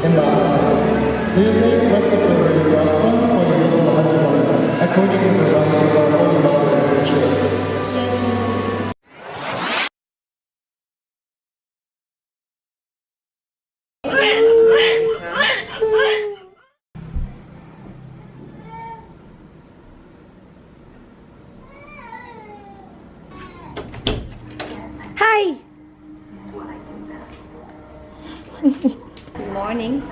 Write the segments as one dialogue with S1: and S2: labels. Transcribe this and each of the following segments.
S1: And do you take Christopher your son for your legal husband, according to the rite of our Holy Mother, the Church?
S2: Yes, Lord.
S3: Hi! Good morning.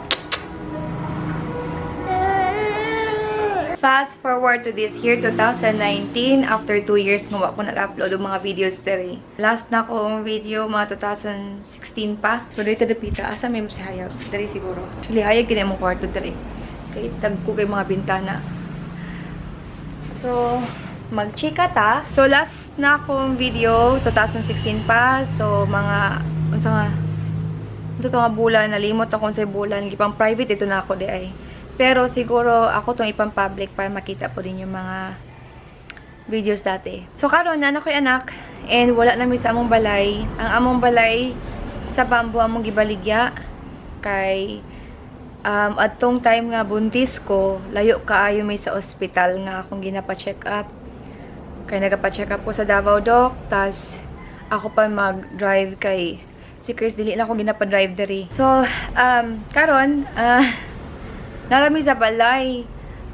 S3: Fast forward to this year, 2019, after 2 years nga wa ko nag-upload og mga videos diri. Last na akong video, mga 2016 pa. So, dito dapita, asa may si Hayag? Diri siguro. Actually, Hayag kini among kwarto diri. Kay tagko kay mga bintana. So, magchika ta. So, last na akong video, 2016 pa. So, mga, unsa nga, unsa to nga bulan, nalimot ako sa bulan. Gipang private ito na ako di ay. Pero siguro ako tong ipang public para makita po rin yung mga videos dati. So karon na ko'y anak and wala na mi sa among balay. Ang among balay sa Bambo among gibaligya kay atong time nga buntis ko, layo kaayo mi sa ospital nga akong ginapa-check up. Kay nagapa-check up ko sa Davao Doc, tas ako pa mag-drive kay si Chris dili na ako ginapa-drive diri. So karon narami sa balay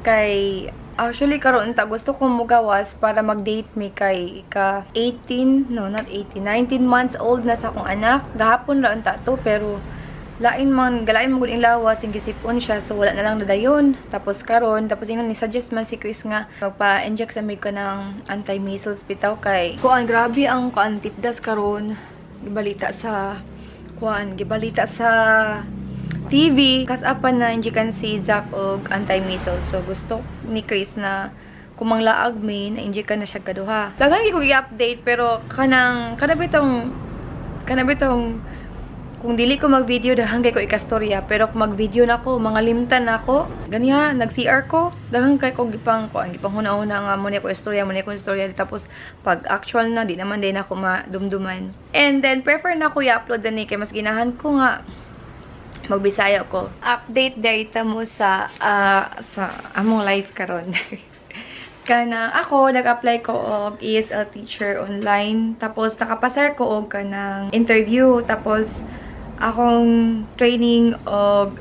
S3: kay actually karon ta gusto kong mugawas para mag-date mi kay ka 18, no not 18, 19 months old na sa akong anak. Gahapon ra unta to pero lain man galain man gud ing lawas ing gisipon siya, so wala na lang nadayon. Tapos karon tapos ingon ni suggest man si Chris nga magpa-inject sa mi ka ng anti-measles bitaw kay kuan grabe ang kuan tipdas karon gibalita sa kuan gibalita sa TV, kasapan na injikan si Zach og anti-measles. So, gusto ni Chris na kumanglaag mi, na injikan na siya kaduha. Daghan ko i-update, pero kanang, kanabitong, kung dili ko mag-video, daghan kay ko ikastorya. Pero kung mag-video na ako, mga limtan na ako, ganiha, nag-CR ko, daghan kay ko gipang, ko, gipang huna-huna nga, muna ko istorya, muna ko istorya. Tapos, pag actual na, di naman din ako madumduman. And then, prefer na ko i-upload na ni, kay mas ginahan ko nga, magbisaya ko. Update data mo sa sa among life karon. Kana ako nag-apply ko og ESL teacher online, tapos nakapasar ko og kanang interview, tapos akong training og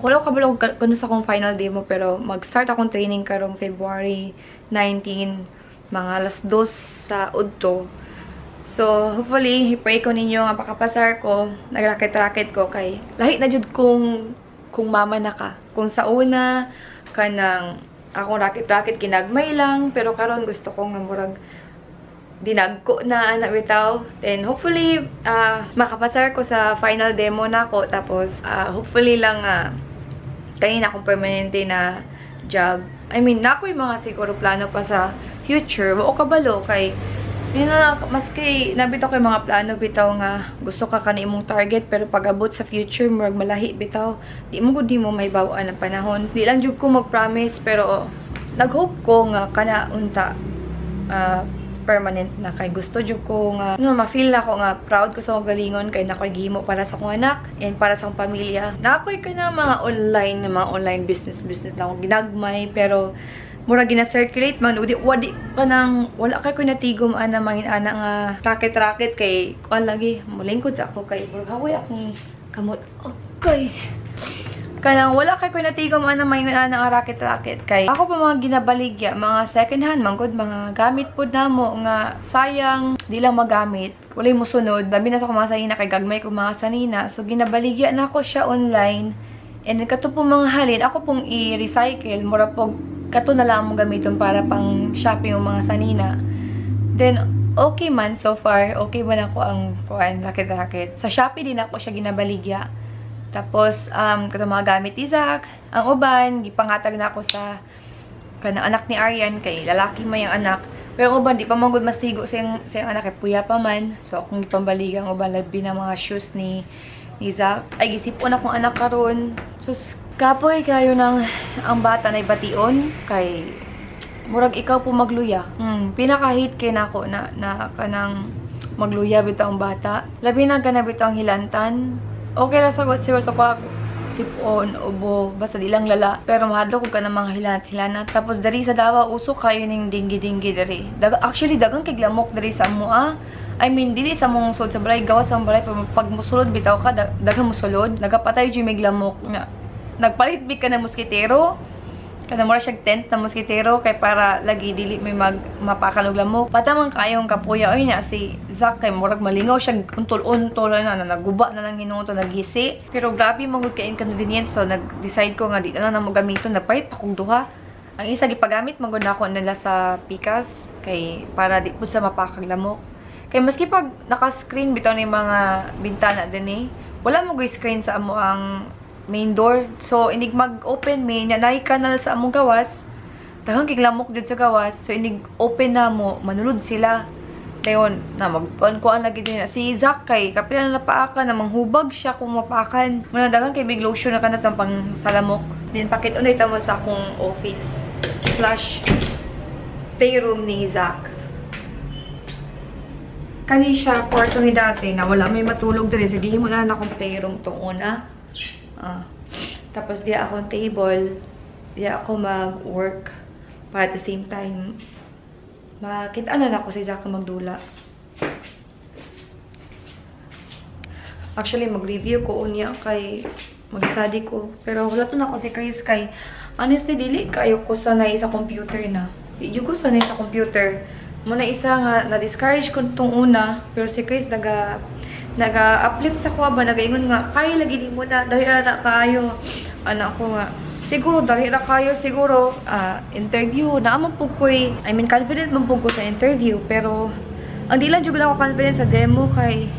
S3: wala ko kabalo kuno sa akong final demo, pero mag-start akong training karong February 19 mga alas 2 sa udto. So, hopefully, i-pray ko ninyo nga pakapasar ko, nagraket-raket ko kay lahi na jud kung mama na ka. Kung sa una, kanang akong raket-raket kinagmay lang, pero karon gusto ko nga murag dinagko na ana bitaw. Then hopefully, makapasar ko sa final demo nako, tapos hopefully lang kanina akong permanente na job. I mean, nakoy mga siguro plano pa sa future. Wa ko kabalo kay yun na, maski nabitaw kay mga plano bitaw nga gusto ka kani imong target, pero pag-abot sa future murag malahi bitaw, di mo gud mo may bawaan ang panahon. Di lang jud ko mag-promise, pero nag-hope ko nga kana unta permanent na kay gusto jud ko nga no, ma-feel ako nga proud ko sa akong galingon kay nakoy gihimo para sa akong anak and para sa akong pamilya. Nakoy ka na mga online business na akong ginagmay, pero mura gina-circulate man, di wadi ka nang wala kay ko natigom ana mangin ana nga raket-raket kay kuan lagi mulingkod sa ako kay murag hawoy akong kamot. Okay. Kanang wala kay ko natigom ana mangin ana nga raket-raket kay ako pa mga ginabaligya, mga second hand man gud, mga gamit pud namo nga sayang di lang magamit, walay mosunod. Labi na sa akong mga sanina kay gagmay ko mga sanina, so ginabaligya na ako siya online. And then kato po mga halin ako pong i-recycle, mura po kato na lang mong gamiton para pang shopping yung mga sanina. Then, okay man so far. Okay man ako ang kuan, raket-raket. Sa Shopee din ako siya ginabaligya. Tapos, kato mga gamit ni Zach. Ang uban, gipangatag na ako sa kanang anak ni Aryan, kay lalaki may ang anak. Pero ang uban, di pa man gud mastigo sa iyang anak, kay puya pa man. So, akong gipambaligang uban, labi na mga shoes ni Zach. Ay, gisipon akong anak karon. Sus, kapoy kayo ng ang bata na ibation kay murag ikaw po magluya. Pinaka-hate kay nako na kanang magluya bitaw ang bata. Labi na kana bitaw ang hilantan. Okay ra sa siguro sa sipon, ubo, basta di lang lala. Pero mahadlok ko kanang mga hilanat-hilanat. Tapos diri sa Davao uso kayo ning dinggi-dinggi diri. Actually daghang kay lamok diri sa amo ah. I mean, dili sa mong sud sa balay, gawas sa balay pag musulod bitaw ka, daghang musulod, nagapatay jud mig lamok na. Nagpalit big ka na moskitero. Kada mura siya tent na moskitero kay para lagi dili may mag mapakan og lamok. Pataman kayong kapuya oy nya si Zack kay murag malingaw siya untol-untol na, na naguba na lang hinuon to nagisi. Pero grabe man gud kay inconvenient, so nag-decide ko nga di na lang namo gamiton, nagpalit pa kog duha. Ang isa gipagamit man gud nako nila sa pikas kay para di pud sa mapakag lamok. Kay maski pag naka-screen bitaw ni mga bintana dinhi, wala mo goy screen sa amo ang main door. So inig mag-open may naay kanal sa among gawas. Daghang kay lamok jud sa gawas. So inig open na mo, manulod sila. Dayon na magkuan-kuan lagi din si Zack kay kapila na napaakan na manghubag siya kung mapakan. Muna daghang kay big lotion na kanatang pang salamok. Then pakit unay ta mo sa akong office slash playroom ni Zack. Kani siya kwarto ni dati na wala may matulog diri, so gihimo na lang akong playroom tong una. Tapos diya akong table, diya ako mag-work para at the same time makita na ako si Zack magdula. Actually mag-review ko unya kay mag-study ko, pero wala to na ako si Chris kay honestly dili kayo ko sanay sa computer na. Di ko sanay sa computer. Muna isa nga na-discourage ko tong una, pero si Chris naga-uplift sa kuha ba, nagaingon nga kaya lagi di mo na dahil na kayo. Anak ko nga siguro dahil ra kayo siguro interview na man pud koy, I mean confident man pud ko sa interview, pero ang di lang jud ako confident sa demo kay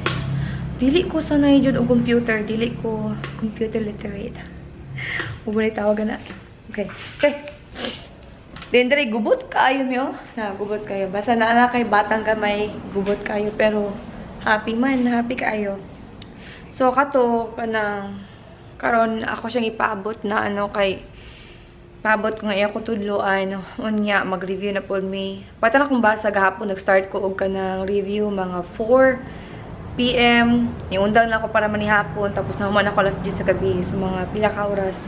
S3: dili ko sanay jud og computer, dili ko computer literate. Ug mo tawag na. Okay. Okay. Then diri gubot kaayo mi oh. Na gubot kayo. Basta naa na kay batang gamay, gubot kayo pero happy man, happy kaayo. So kato kanang karon ako siyang ipaabot na ano kay paabot ko nga iya ko tudloan unya mag-review na pod mi. Pata na kung basa gahapon nag-start ko og kanang review mga 4 PM. Niundang na ako para manihapon tapos nahuman ako alas 10 sa gabi. So mga pila ka oras,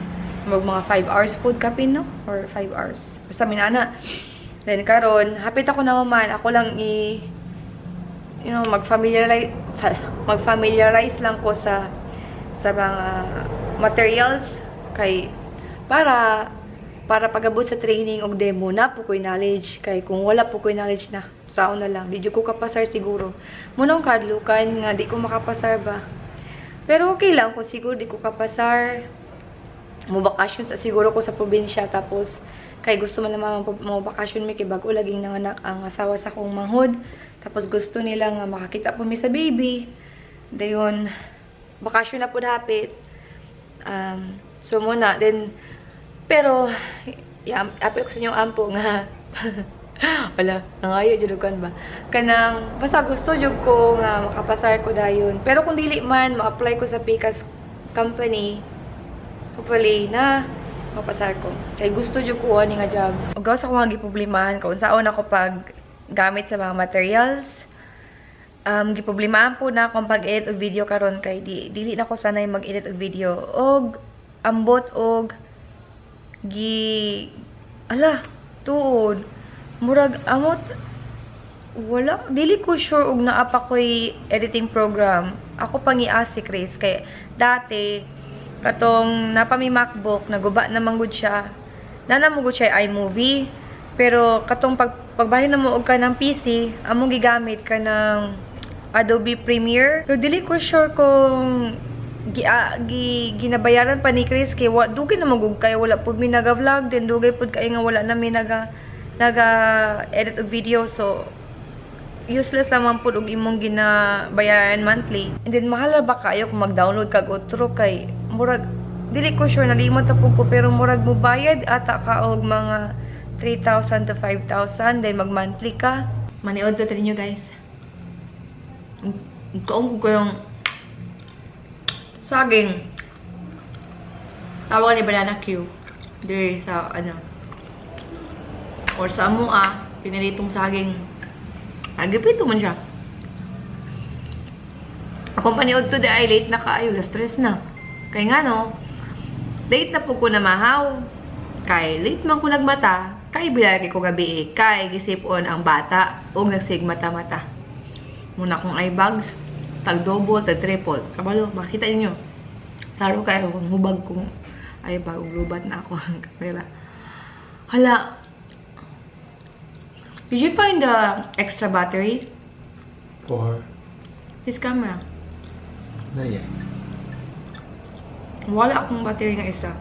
S3: mag mga 5 hours food kapin no or 5 hours. Basta minana. Then karon hapit ako na man, ako lang i you know mag-familiarize lang ko sa mga materials kay para pag-abot sa training og demo na po ko'y knowledge kay kung wala po ko'y knowledge na saon na lang di jud ko kapasar siguro. Munong kadlukan nga di ko makapasar ba, pero okay lang kung siguro di ko kapasar, mo bakasyon sa siguro ko sa probinsya tapos kay gusto man naman mo bakasyon mi kay bag-o laging nanganak ang asawa sa akong manghod tapos gusto nila nga makakita po mi sa baby. Dayon bakasyon na pud hapit. So muna then pero yeah, apil ko sa inyong ampo nga wala nangayo jud kan ba kanang basta gusto jud ko nga makapasar ko dayon, pero kung dili man ma-apply ko sa Pikas company, hopefully na mapasar ko kay gusto jud ko ani nga job. Ug gawas ako mga giproblemahan kung unsaon ako pag gamit sa mga materials. Giproblemahan po na akong pag-edit og video karon kay dili na ko sanay mag-edit og video og ambot og gi ala tuod murag amot wala dili ko sure og naa pa koy editing program. Ako pang i-ask si Chris kay dati katong napa mi MacBook naguba na man gud siya, nana mo gud siya iMovie, pero katong pagbahin na mo og kanang PC among gigamit kanang Adobe Premiere, pero dili ko sure kung ginabayaran pa ni Chris kay dugay na magug kay wala pud mi naga-vlog then dugay pud kay nga wala na mi naga edit og video, so useless naman pud og imong ginabayaran monthly. And then mahal ra ba kayo kung mag-download kag otro kay murag dili ko sure, nalimot na pud ko, pero murag mobayad ata ka og mga 3,000 to 5,000 then mag monthly ka. Maniod to ninyo guys. Kaon ko kayong saging. Tawag ni banana Q. Diri sa ano. Or sa amua, pinilitong saging. Agipito man siya. Ako paniod to di ay late na kaayo, alas 3 na. Kay nga no, Late na po ko na mahaw. Kay late man ko nagmata, kay bilagi ko gabi eh. Kay gisipon ang bata ug nagsig mata-mata. Muna akong eye bags, tag double, tag triple. Kabalo, makita ninyo. Klaro kayo kung hubag kong eye bag ug lubat na ako ang kamera. Hala. Did you find the extra battery?
S1: For?
S3: This camera.
S1: Not yet.
S3: Wala akong battery nga isa.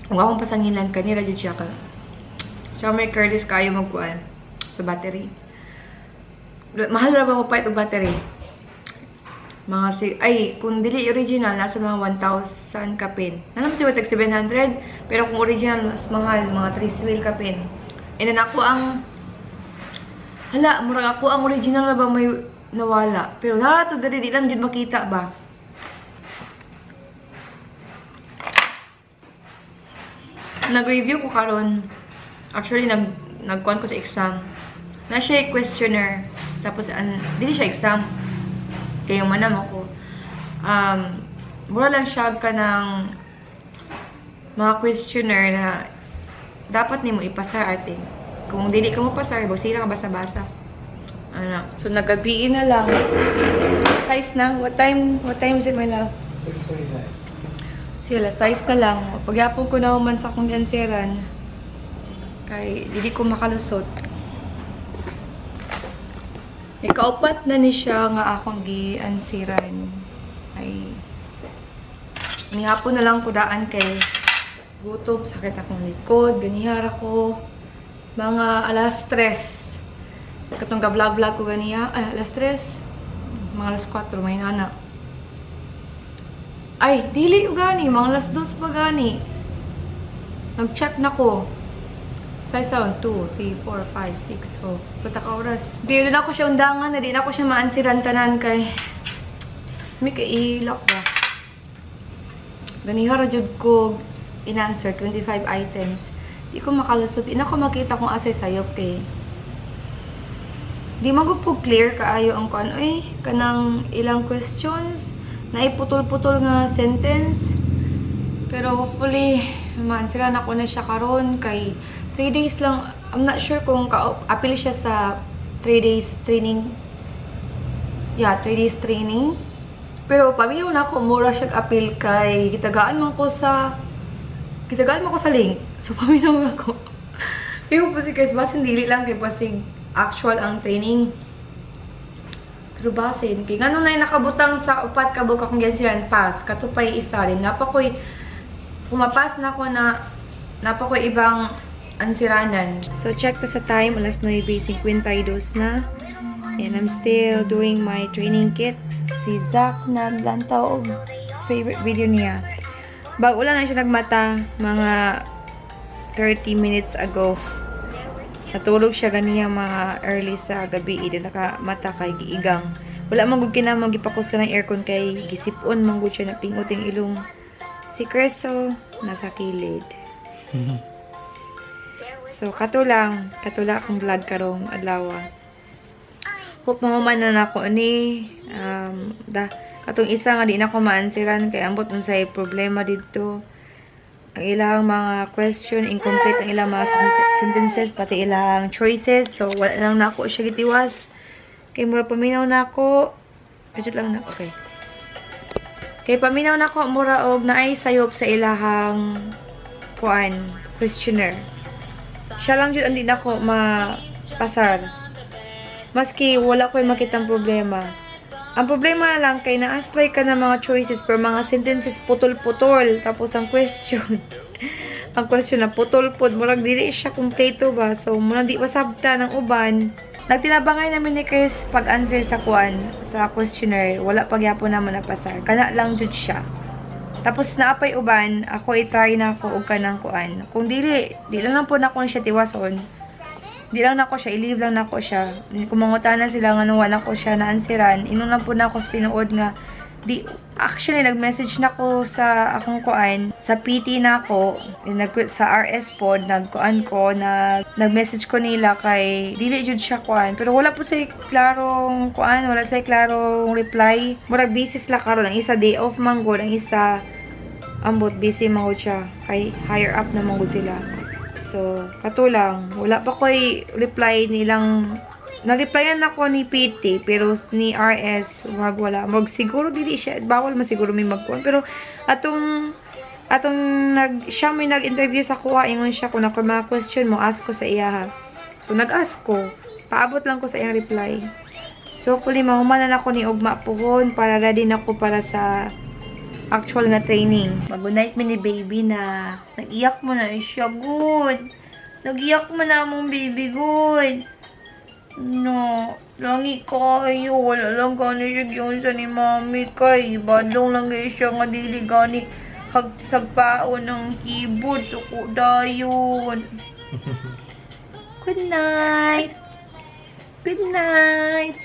S3: Huwag akong pasangilan kanila jud siya ka. Siya may careless kayo magkuan sa battery. Mahal ra ba mo palit og battery? Mga si ay kung dili original nasa mga 1,000 kapin. Nana mo siya tag 700, pero kung original mas mahal, mga 3,000 kapin. And then ako ang hala, murag ako ang original na ba may nawala. Pero nato diri di lang jud makita ba. Nag-review ko karon. Actually nagkuan ko sa exam. Na siya questionnaire. Tapos dili siya exam. Kaya manam ako. Mura lang siya ka ng mga questionnaire na dapat nimo ipasar ate. Kung dili ka mo pasar, bagsila ka basa-basa. Ano. So nagabiin na lang. Size na. What time is it, my love?
S1: 6:39.
S3: Sila, size na lang. Pagyapon ko na man sa akong ganseran. Kay dili ko makalusot. Ikaupat na ni siya nga akong gi-ansiran. Ay, nihapon na lang ko daan kay gutom, sakit akong likod, ganihara ko. Mga 3:00. Katong ga-vlog-vlog ko ganiya. Ay, 3:00. Mga 4:00, may nana. Ay, dili gani. Mga 2:00 pa gani. Nag-check na ko. Size down, 2, 3, 4, 5, 6. So, pata ka oras. Pero na ako siya undangan. Na di na ako siya maansiran tanan kay may kailak ba. Ganihara jud ko in-answer 25 items. Di ko makalusot. Di na ko makita kung asay sayop kay di magupog clear kaayo ang kuan. Uy, kanang ilang questions. Naiputol-putol nga sentence. Pero hopefully, maansiran ako na siya karon kay 3 days lang. I'm not sure kung ka-appeal siya sa 3 days training. Yeah, 3 days training. Pero paminaw na ako, mura siya appeal kay gitagaan man ko sa link. So paminaw ako. Pero po si Chris, basin dili lang kay basig actual ang training. Pero basin, kay ngano na nakabutang sa upat ka buok akong gansiran pass, katupay isa rin. Napakoy pumapas na ako na napakoy ibang ansiranan. So check ta sa time, alas 9:52 na. And I'm still doing my training kit. Si Zach naglantaw og favorite video niya. Bago lang na siya nagmata, mga 30 minutes ago. Natulog siya ganiya mga early sa gabi. Di nakamata kay giigang. Wala man gud kinamang gipakos ka ng aircon kay gisipon man gud siya na pinguting ilong. Si Creso nasa kilid. So kato lang akong vlog karong adlaw. Hope mahuman na nako ni katong isa nga di na ko maansiran kay ambot unsay problema didto. Ang ilang mga question, incomplete ang ilang mga sentences, pati ilang choices. So, wala lang nako siya gitiwas. Kay mura paminaw na ako. Medyo lang na, okay. Kay paminaw na ako, mura og naay sayop sa ilahang kuan, questionnaire. Siya lang jud ang di nako mapasar. Maski wala ko'y makitang problema. Ang problema lang kay na-aslay ka ng mga choices pero mga sentences putol-putol. Tapos ang question, ang question na putol-put, murag dili siya kumpleto ba. So muna di masabta ng uban. Nagtinabangay namin ni Chris pag-answer sa kuan, sa questionnaire. Wala pagyapon naman napasar. Kana lang jud siya. Tapos naapay uban, ako i-try na ako og kanang kuan. Kung dili, di lang po na ako siya tiwason. Di lang nako siya, i-leave lang nako siya. Kung mangutanan sila nga nung wala ko siya naansiran, inon lang po nako sa tinuod nga di actually nag-message na ko sa akong kuan, sa PT na ako, sa RS pod nagkuan ko, nag-message ko nila kay dili jud siya kuan. Pero wala po say klarong kuan, wala say klarong reply. Murag busy sila karon, ang isa day off man gud, ang isa Ambot, busy man gud siya. Kay higher up na man gud sila. So, kato lang. Wala pa ko'y reply nilang. Na-replyan ako ni PT, pero ni RS, wag wala. Mag siguro dili siya, bawal man siguro may magkuan. Pero atong nag siya may nag-interview sa kuha, ingon siya kung ako mga question mo, ask ko sa iya ha. So nag-ask ko. Paabot lang ko sa iyang reply. So hopefully mahuman na ako ni ugma puhon para ready na ko para sa actual na training. Mag-good night mi ni baby na. Nag-iyak mo na siya, good. Nag-iyak mo na mong baby, good. No, langi kayo. Wala lang gani siya giyon sa ni mami kay. Badlong lang gani siya nga dili gani sagpaon ng keyboard. Suko dayon. Good night. Good night.